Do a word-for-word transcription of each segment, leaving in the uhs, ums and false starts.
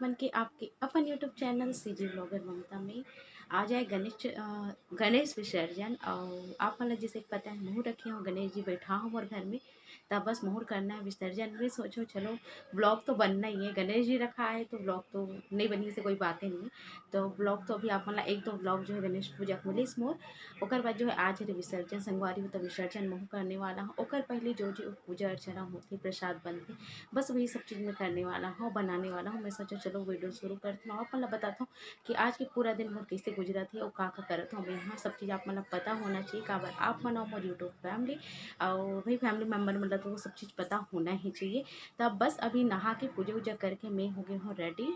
मन के आपके अपन YouTube चैनल सीजी ब्लॉगर ममता में। आज आए गणेश च-, अ, गणेश विसर्जन, और आप मन ला जैसे पता है, महू रखे हो गणेश जी बैठा हो मोर घर में, तब बस महू करना है विसर्जन में। सोचो चलो, ब्लॉग तो बनना ही है, गणेश जी रखा है तो ब्लॉग तो नहीं बनी से कोई बातें नहीं है। तो ब्लॉग तो अभी आप मन ला एक दो ब्लॉग जो है गणेश पूजा के मिलिस मोर। ओकर बाद जो है आज हरे विसर्जन, संगवारी हो तो विसर्जन महू करने वाला हूँ। ओकर पहले जो जो पूजा अर्चना होती, प्रसाद बनते, बस वही सब चीज़ मैं करने वाला हूँ, बनाने वाला हूँ। मैं सोचा चलो वीडियो शुरू करती हूँ, आप मन ला बताता हूँ कि आज के पूरा दिन मोर कैसे गुजरत हे और का का करत हूँ। मैं यहाँ सब चीज़ आप मन ला पता होना चाहिए, काबर आप मन हो मोर YouTube फैमिली, और वही फैमिली मेम्बर मतलब वो सब चीज़ पता होना ही चाहिए। तब बस अभी नहा के पूजा वूजा करके मैं हो गई हूँ रेडी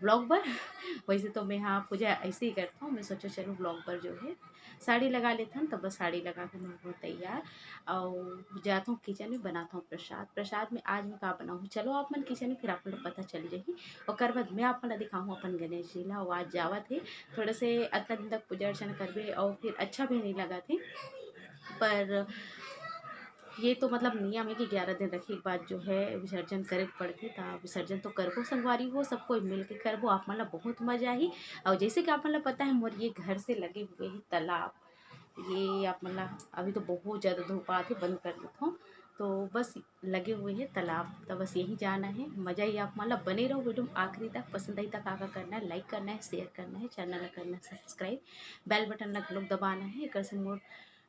ब्लॉग पर। वैसे तो मैं हाँ पूजा ऐसे ही करता हूँ, मैं सोचा चलो ब्लॉग पर जो है साड़ी लगा लेथन, तो बस साड़ी लगा के मैं हो तैयार। और जाता हूँ किचन में, बनाता हूँ प्रसाद। प्रसाद में आज मैं का बनाऊँ, चलो आप मन किचन में, फिर आप मन ला पता चल जाही। ओकर बाद मैं आप मन ला दिखाऊँ अपन गणेश जी ला, वो आज जावत हे। थोड़ा से अतना दिन तक पूजा अर्चना करबे और फिर अच्छा भी नहीं लगा थे, पर ये तो मतलब नियम है कि ग्यारह दिन रखे के बाद जो है विसर्जन करे के पड़थे। त विसर्जन तो करबो संगवारी हो, सब कोई मिल के करबो, आप मन ला बहुत मजा आही। और जैसे कि आप मन ला पता है, मोर ये घर से लगे हुए है तालाब, ये आप मन ला अभी तो बहुत ज़्यादा धूप आथे, बंद कर देता हूँ। तो बस लगे हुए है तालाब, तो बस यहीं जाना है, मज़ा ही। आप मन ला बने रहो वीडियो में आखिरी तक। पसंद आई त का का करना है, लाइक करना है, शेयर करना है, चैनल ला करना है सब्सक्राइब, बेल बटन ला घलोक दबाना है, एकर से मोर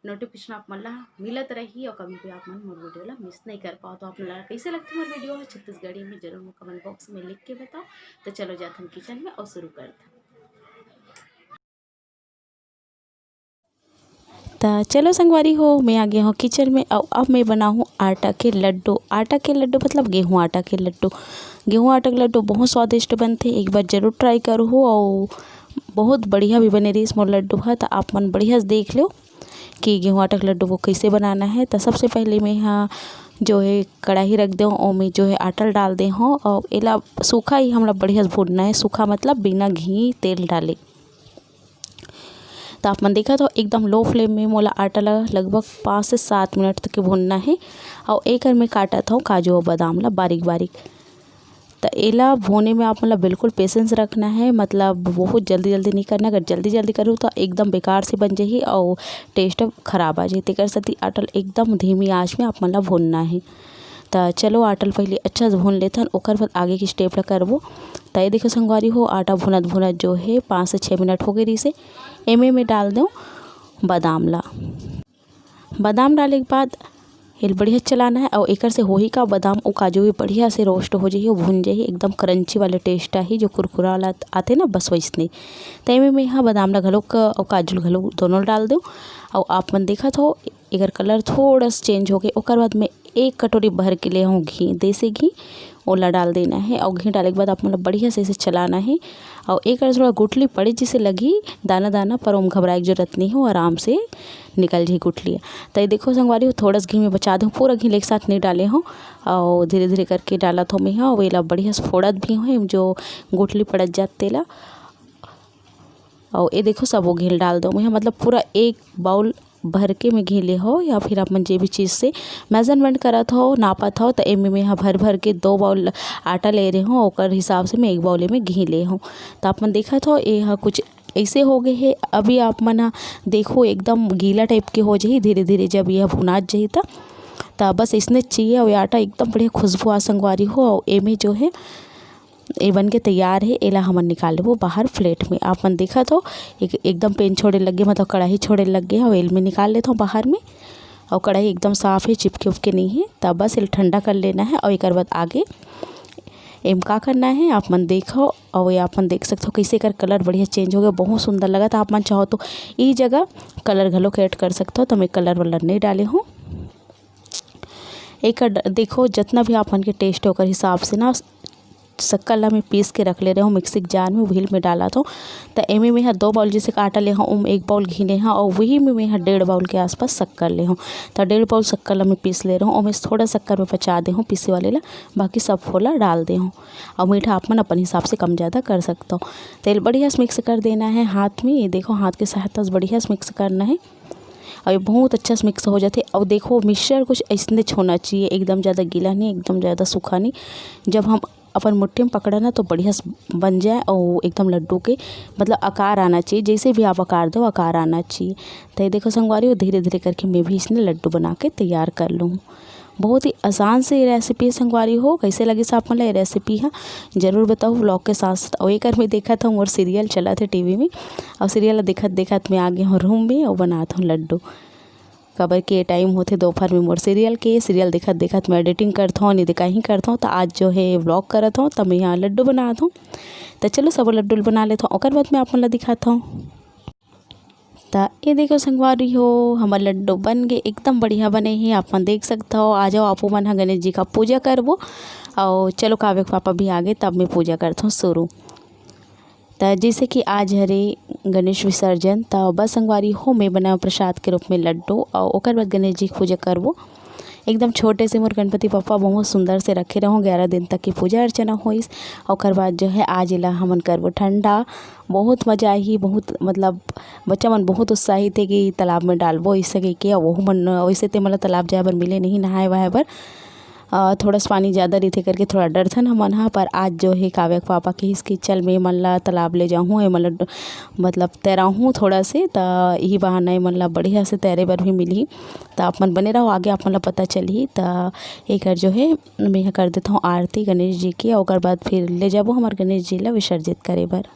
नोटिफिकेशन आप मन ला मिलत रही और कभी भी आप मन मोर वीडियो ला मिस नहीं कर पाओ। तो आप मन ला कैसे लगथे मोर वीडियो है छत्तीसगढ़ी में, जरूर मोर कमेंट बॉक्स में लिख के बताओ। तो चलो जाथन किचन में और शुरू करथन। त चलो संगवारी हो, मैं आ गया हूँ किचन में। और अब मैं बनाहूँ आटा के लड्डू। आटा के लड्डू मतलब गेहूँ आटा के लड्डू। गेहूँ आटा के लड्डू बहुत स्वादिष्ट बनथे, एक बार जरूर ट्राई करहू। और बहुत बढ़िया भी बने रहिस मोर लड्डू ह। त आप मन बढ़िया से देख लो कि गेहूँ आटा के लड्डू को कैसे बनाना है। त सबसे पहले मैं यहाँ जो है कढ़ाई रख दे हूँ, ओमे जो है आटा ल डाल दे हूँ। और एला सूखा ही हमला बढ़िया से भूनना है, सूखा मतलब बिना घी तेल डाले। त आप मन देखत हो एकदम लो फ्लेम में मोला आटा ला लगभग पाँच से सात मिनट तक के भूनना है। और एकर में काटत हूँ काजू और बादाम ला बारीक बारीक। त एला भूने में आप मन ला बिल्कुल पेशेंस रखना है, मतलब बहुत जल्दी जल्दी नहीं करना। अगर जल्दी जल्दी करू त एकदम बेकार से बन जाही और टेस्ट खराब आ जाही। तेकर सेती आटा ल एकदम धीमी आंच में आप मन ला भूनना है। त चलो आटा ल पहले अच्छा से भून लेथन, ओकर बाद आगे के स्टेप ला करबो। त ये देखो संगवारी हो, आटा भुनत भुनत जो है पाँच से छः मिनट हो गए रहिसे। एमे में डाल दो बादाम ला। बादाम डाले के बाद एल बढ़िया चलाना है। और एकर से होही का, बादाम और काजू भी बढ़िया से रोस्ट हो जाही और भुन जाही, एकदम क्रंची वाले टेस्ट आही, जो कुरकुरा वाला आथे ना, बस वैसने। त एमे में हाँ बादाम ला घलोक और काजू ला घलोक दोनों डाल दो। और आप मन देखत हो एकर कलर थोड़ा सा चेंज हो गए। ओकर बाद में एक कटोरी भर के ले हूँ घी, देसी घी, ओला डाल देना है। और घी डाले के बाद आप मन ला बढ़िया से इसे चलाना है। और एकर थोड़ा गुठली पड़े जैसे लगी दाना दाना, पर ओम घबराए के जरूरत नहीं हो, आराम से निकल जाही गुठली। त ये देखो संगवारी हो, थोड़ा सा घी में बचा दे हूँ, पूरा घी एक साथ नहीं डाले हूँ। और धीरे धीरे करके डालत हूँ मैं, हाँ, और एला बढ़िया से फोड़त भी हूँ, जो गुठली पड़त जात तेला। और ये देखो सबो घी ल डाल दो मैं, मतलब पूरा एक बाउल भर के मैं घी ले हो, या फिर आप मन जे भी चीज़ से मेजरमेंट करत हो, नापत हो, त एमे मैं ह भर भर के दो बाउल आटा ले रहे हूँ, ओकर हिसाब से मैं एक बाउल में घी ले हूँ। त आप मन देखत हो, ये ह कुछ ऐसे हो गए है। अभी आप मन ह देखो एकदम गीला टाइप के हो जाही धीरे धीरे, जब यह भुनात जाही त। त बस इसने चाहिए। और ये आटा एकदम बढ़िया खुशबू आ संगवारी हो। और एमे जो है ये बन के तैयार है, एला हमन निकाल लेबो बाहर प्लेट में। आप मन देखत हो एक, एकदम पेन छोड़े लग गे, मतलब कढ़ाई छोड़े लग गे, और एल में निकाल लेथो बाहर में। और कढ़ाई एकदम साफ है, चिपके उपके नहीं है। तब बस एल ठंडा कर लेना है और एकर बाद आगे एम का करना है आप मन देखो। और ये आप मन देख सकते हो कैसे एकर कलर बढ़िया चेंज हो गया, बहुत सुंदर लगा। तो आप मन चाहो तो ई जगह कलर घलो ऐड कर सकते हो, तो मैं कलर वलर नहीं डाले हूँ। एक ड-, देखो जितना भी आप मन के टेस्ट है ओकर हिसाब से ना शक्कर ला मैं पीस के रख ले रहे हूँ मिक्सी के जार में, वही में डालत हूँ। त एमे मैं ह दो बाउल जैसे आटा ले हूँ, ओम एक बाउल घी ले हूँ और वही में मैं ह डेढ़ बाउल के आसपास शक्कर ले हूँ। त डेढ़ बाउल शक्कर ला मैं पीस ले रहे हूँ, ओमे से थोड़ा शक्कर में पचा दे हूँ पीसे वाले ला, बाकी सब फोला डाल दे हूँ। और मीठा आप मन अपन हिसाब से कम ज़्यादा कर सकते हो। तेल बढ़िया से मिक्स कर देना है हाथ में, ये देखो हाथ के सहायता से बढ़िया से मिक्स करना है। और ये बहुत अच्छा से मिक्स हो जाते। और देखो मिक्सचर कुछ ऐसने होना चाहिए, एकदम ज़्यादा गीला नहीं, एकदम ज़्यादा सूखा नहीं। जब हम अपन मुट्ठी में पकड़ा ना तो बढ़िया से बन जाए, और एकदम लड्डू के मतलब आकार आना चाहिए, जैसे भी आप आकार दो आकार आना चाहिए। तो ये देखो संगवारी हो, धीरे धीरे करके मैं भी इसने लड्डू बना के तैयार कर लूँ। बहुत ही आसान से रेसिपी संगवारी हो। कैसे लगिस आप मन ला ये रेसिपी ह, जरूर बताओ व्लॉग के साथ साथ। और एकर में देखत हूँ मोर सीरियल चलत हे टीवी में, और सीरियल देखत देखत मैं आ गे हूँ रूम में और बनात हूँ लड्डू। काबर के टाइम होथे दोपहर में मोर सीरियल के, सीरियल देखत देखत मैं एडिटिंग करत हूँ, नहीं तो कहीं करत हूँ। तो आज जो है व्लॉग करत हूँ, तो मैं यहाँ लड्डू बनात हूँ। तो चलो सब लड्डू बना लेत हूँ, ओकर बाद मैं आप मन ला दिखात हूँ। त ये देखो संगवारी हो, हमर लड्डू बन गे, एकदम बढ़िया बने हे। आप मन देख सकत हो। आ जाओ, आपो मन ह गणेश जी का पूजा करबो। और चलो, काव्य के पापा भी आ गे, तब मैं पूजा करत हूँ शुरू। त जैसे कि आज हरे गणेश विसर्जन, त बस संगवारी हो, मैं बनाओ प्रसाद के रूप में लड्डू और ओकर बाद गणेश जी के पूजा करबो। एकदम छोटे से मोर गणपति बप्पा बहुत सुंदर से रखे रहूँ, ग्यारह दिन तक की पूजा अर्चना होइस। ओकर बाद जो है आज एला हमन करबो ठंडा। बहुत मजा आही, बहुत मतलब बच्चा मन बहुत उत्साहित हे कि तालाब में डालबो, ऐसे कह के। वहू मन वैसे ते मन ला तालाब जाए बर मिले नहीं नहाए वहाए बर। अ, थोड़ा सा पानी ज़्यादा रहिथे करके थोड़ा डरथन हमन हा, पर आज जो है काव्य के पापा कहिस कि चल मैं मन ला तालाब ले जाहूँ, ए मन ला ड-, मतलब तैराहूँ थोड़ा से, त यही बहाना ए मन ला बढ़िया से तैरे बर भी मिलही। त आप मन बने रहो, आगे आप मन ला पता चलही। त एकर जो है मैं ह कर देथव आरती गणेश जी के, ओकर बाद फिर ले जाबो हमर गणेश जी ला विसर्जित करे बर।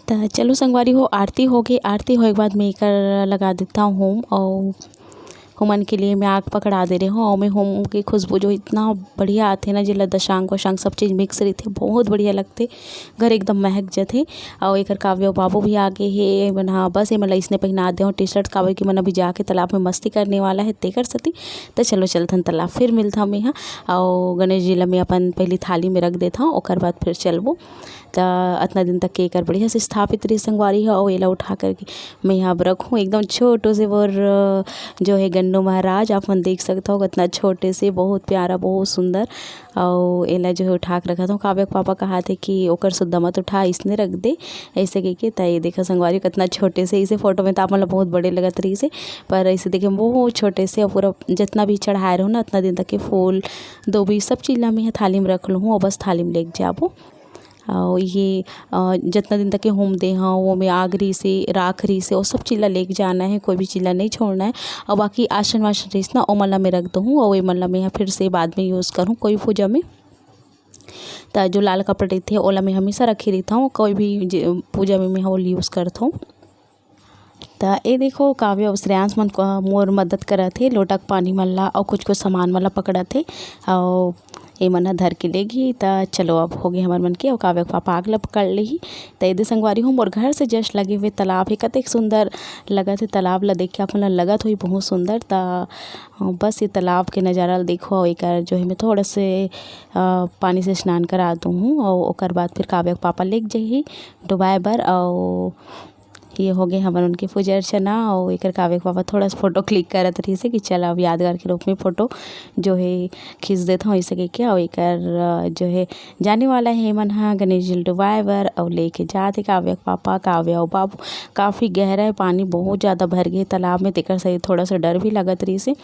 त चलो संगवारी हो, आरती हो गई। आरती होए के बाद मैं एकर लगा देता हूँ होम, और होमन के लिए मैं आग पकड़ा दे रहे हूँ। और मैं होम की खुशबू जो इतना बढ़िया आथे ना, जेला दशांक वशांक सब चीज़ मिक्स रहिथे, बहुत बढ़िया लगथे, घर एकदम महक जथे। और एकर काव्य बाबू भी आ गए हे, मन हाँ बस ये मन ला इसने पहना दे हूँ टी शर्ट, काबर कि मन अभी जाके तालाब में मस्ती करने वाला है, तेकर सेती। त चलो चलथन तालाब, फिर मिलथन मैं यहाँ। और गणेश जी ला मैं अपन पहली थाली में रख देता हूँ, ओकर बाद फिर चलबो। त अतना दिन तक के एकर बढ़िया से स्थापित रही संगवारी हो, और एला उठा करके मैं यहाँ अब रखूँ। एकदम छोटो से बोर जो है गन्नू महाराज, आप मन देख सकत हो, कितना छोटे से, बहुत प्यारा, बहुत सुंदर। और एला जो है उठा के रखत हूँ। काव्य के पापा कहा थे कि ओकर सुद्धा मत उठा, इसने रख दे, ऐसे कह के। त ये देखो संगवारी, कितना छोटे से, इसे फोटो में तो आप मन ला बहुत बड़े लगत रही से, पर ऐसे देखे में बहुत छोटे से। और पूरा जितना भी चढ़ाए रहूँ ना, उतना दिन तक के फूल, धोबी, सब चीज ला मैं थाली में रख लूँ और बस थाली में लेके जाबो। और ये, अ, जितना दिन तक के होम दे हव, वो में आग रही से, राख रही से, वो सब चीज ला लेके जाना है, कोई भी चीज ला नहीं छोड़ना है। और बाकी आसन वासन रहीस ना, ओमन ला मैं रख दूँ, और ये मन ला मैं यहाँ फिर से बाद में यूज़ करूँ कोई पूजा में। त जो लाल कपड़ा रहिथे, ओला मैं हमेशा रखे रहिथव, कोई भी जे, पूजा में मैं ओला यूज़ करथव। त ए देखो, काव्य अउ श्रेयांश मन क-, मोर मदद करत हे, लोटा के पानी मन ला अउ कुछ-कुछ सामान मन ला पकड़त हे, अउ ए मन ह धर के लेगही। त चलो, अब होगे हमर मन के, अउ काव्य के पापा आग ला पकड़ लेही। त ए दे संगवारी हो, मोर घर से just लगे हुए तालाब हे, कतेक सुंदर लगत हे तालाब ला देख के, आप मन ला लगत होही बहुत सुंदर। त बस ये तालाब के नजारा ला देखो, अउ एकर जो हे मैं थोड़ा से, अ, पानी से स्नान करा दूँ हूँ, अउ ओकर बाद फिर काव्य के पापा लेग जही डुबाए बर, अउ ये हो गए हमन उनके पूजा अर्चना। और एकर काव्य के पापा थोड़ा सा फोटो क्लिक करत रहिसे कि चल अब यादगार के रूप में फोटो जो है खींच देत हूँ, ऐसे कह के। और एकर, अ, जो है जाने वाला है मन हा गणेश जी ल डुबाए बर, और लेके जात हे काव्य के पापा, काव्य और बाबू। काफ़ी गहरा है पानी, बहुत ज़्यादा भर गए तालाब में, तेकर से थोड़ा सा डर भी लगत रहिसे,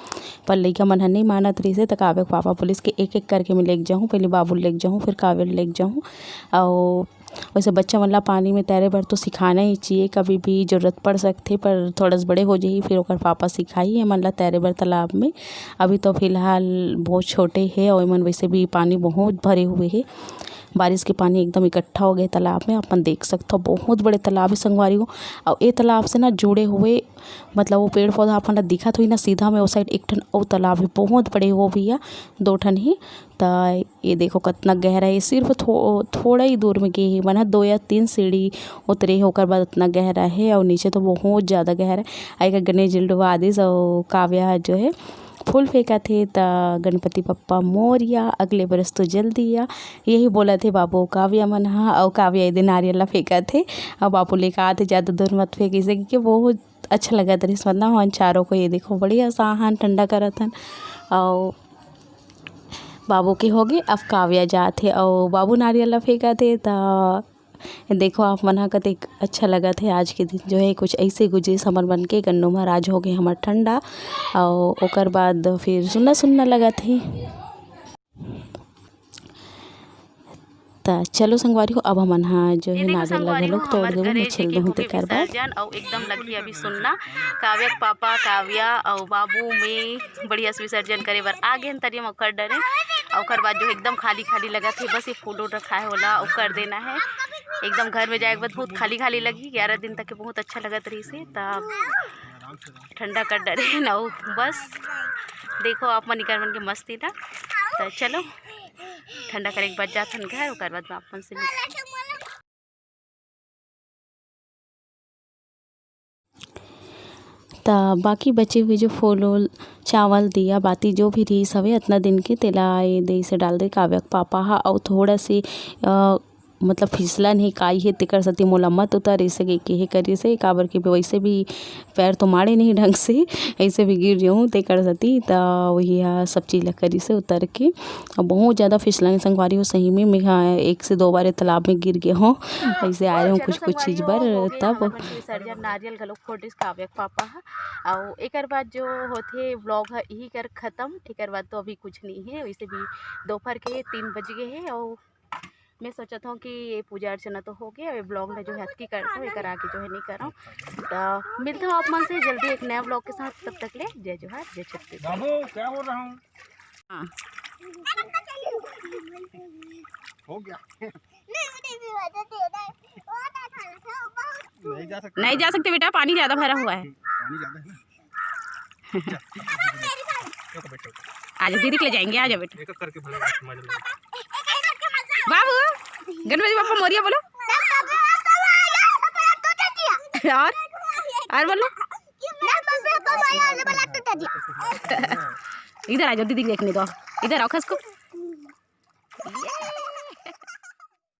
पर लइका मन ह नहीं मानत रहिसे। त काव्य के पापा बोलिस कि एक एक करके मैं लेके जाऊँ, पहले बाबू ल लेके जाऊँ, फिर काव्य ल लेके जाऊँ। और वैसे बच्चा मन ला पानी में तैरे बर तो सिखाना ही चाहिए, कभी भी जरूरत पड़ सकथे, पर थोड़ा सा बड़े हो जाही, फिर ओकर पापा सिखाही एमन ला तैरे बर तालाब में। अभी तो फिलहाल बहुत छोटे हे और एमन वैसे भी पानी बहुत भरे हुए हे। बारिश के पानी एकदम इकट्ठा हो गए तालाब में, अपन देख सकथो, बहुत बड़े तालाब है संगवारी हो। और ये तालाब से ना जुड़े हुए, मतलब, वो पेड़ पौधा अपन ला दिखत हुई ना, सीधा में वो साइड एक ठन और तालाब है, बहुत बड़े, वो भी है, दो ठन ही। त ये देखो, कितना गहरा है, सिर्फ थो-, थोड़ा ही दूर में गए ही, मन ह दो या तीन सीढ़ी उतरे है, ओकर बाद इतना गहरा है, और नीचे तो बहुत ज़्यादा गहरा है। आई का गणेश जी ल डुबा दिस, और काव्या जो है फूल फेंकत हे, त गणपति बप्पा मोरिया, अगले बरस तो जल्दी आ, यही बोलत हे बाबू काव्या मन ह। अउ काव्या एदे नारियल ला फेंकत हे, अउ बाबू लेके आत हे, "ज़्यादा दूर मत फेंक," इसे कहिके बहुत अच्छा लगत रहिस। मतलब, हमन चारों को, ये देखो, बढ़िया सा हन ठंडा करत हन। अउ बाबू के होगे, अब काव्या जात हे, अउ बाबू नारियल ला फेंकत हे, त देखो आप मन ह, कतेक अच्छा लगत हे आज के दिन जो है, कुछ ऐसे गुजरिस हमर मन के, गन्नू महाराज हो गए हमर ठंडा, अउ ओकर बाद फिर सुन्ना सुन्ना लगत हे। त चलो संगवारी हो, अब हमन ह जो ये है देखो नारियल ला संगवारी हो, घलोक तोड़ हमर देबो, मैं गणेश जी छिल के दूहूँ होगे तेकर बाद। विसर्जन, अउ एकदम लगही अभी सुन्ना। काव्या के पापा, काव्या अउ बाबू में बढ़िया से विसर्जन करे बर आ गेन तरिया म कर डरे। अउ ओकर बाद जो एकदम खाली खाली लगत हे, बस ये फूल उल रखाए होला, ओकर देना है। एकदम घर में जाए के बाद बहुत खाली खाली लगही। ग्यारह दिन तक के बहुत अच्छा लगत रहिस हे, त ठंडा कर डरे न, अउ बस देखो आप मन इकर मन के मस्ती ला। त चलो, ठंडा करे के बाद जाथन घर, ओकर बाद में आप मन से मिलथन। त बाकी बचे हुए जो फूल उल, चावल, दिया बाती जो भी रिहिस हवे अतना दिन के, तेला ए दे से डाल दे काव्या के पापा ह। अउ थोड़ा से, अ, मतलब, फिसलन हे, काई हे, तेकर सेती मोला मत उतर, अइसे कहिके हे करिस हे, काबर कि वइसे भी पैर तो माड़े नहीं ढंग से, अइसे भी गिर जाऊँ तेकर सेती। त वही ह सब चीज ला करिस हे उतर के। अउ बहुत ज़्यादा फिसलन हे संगवारी हो, सही में, मैं ह एक से दो बार ए तालाब में गिर गे हूँ, अइसे आए रहूँ कुछ कुछ चीज बर। तब विसर्जन नारियल घलो फोड़ दिस काव्या के पापा ह। अउ एकर बाद जो होथे vlog ह इही कर खत्म। एकर बाद तो अभी कुछ नहीं है, वैसे भी दोपहर के तीन बज गए हैं। अउ मैं सोचत हूँ कि ये पूजा अर्चना तो हो गया, ये vlog ला जो है अतकी करता हूँ, एकर आगे जो है नहीं करता हूँ। तो मिलता हूँ आप मन से जल्दी एक नया vlog के साथ, तब तक ले जय जोहार, जय छत्तीसगढ़। बाबू, क्या बोल रहा हूँ? हाँ। हो गया। नहीं जा सकते। नहीं जा सकते बेटा, पानी ज़्यादा भरा हुआ है। पानी ज़्यादा है ना। आजा, दीदी के ले जाएंगे, आजा बेटा। एक एक करके भले मजा लो। बाबू, गणपति बप्पा मोरिया बोलो। और, और बोलो। इधर आ जाओ, दीदी देखने दो। इधर आओ, खसको।